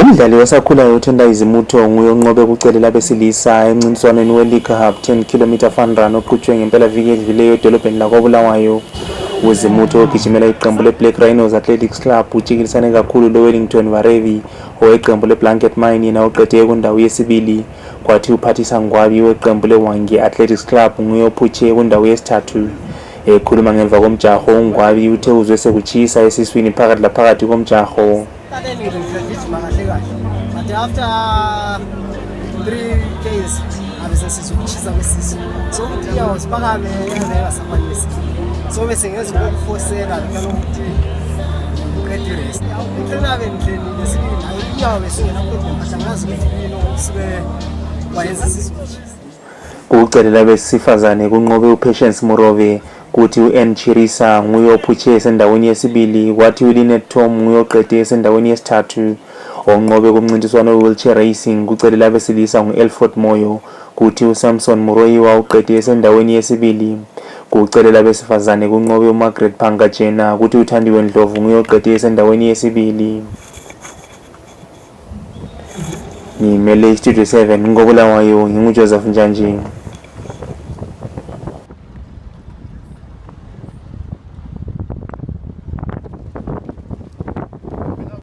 Umdlali wasakhulayo uTendai Izimutho nguye onqobe kucelela abesilisa emncintiswaneni we-Liga Hub 10 km fun run oqhutshwe ngempelaviki edluleyo edolobheni lakoBulawayo. UZimutho ogijimela iqembu le-Black Rhinos Athletics Club utshikilisane kakhulu lo-Wellington Varevi oweqembu le-Blanket Mine yena oqede kundawo yesibili, kwathi uPhathisa Ngwabi weqembu le-Hwange Athletics Club nguye ophutshe kundawo yesithathu. Ekhuluma ngemva komjaho, uNgwabi uthe uzwe sekutshisa esiswini phakathi laphakathi komjaho. But after 3 days, I was just so 3 hours. So we sing as well for sale and get rest. Ukucelela abesifazane kunqobe uPatience Morove, kuthi uN Chirisa nguye ophutshe esendaweni yesibili, kwathi uLynette Tom nguye oqede esendaweni yesithathu. Onqobe kumncintiswano we-wheelchair racing kucelela abesilisa ngu-Elford Moyo, kuthi uSamson Muroyiwa uqede esendaweni yesibili. Kucelela abesifazane kunqobe uMargaret Phangajena, kuthi uThandiwe Ndlovu nguye oqede esendaweni yesibili. Ngimele iStudio 7 ngoBulawayo, nginguJoseph Njanji.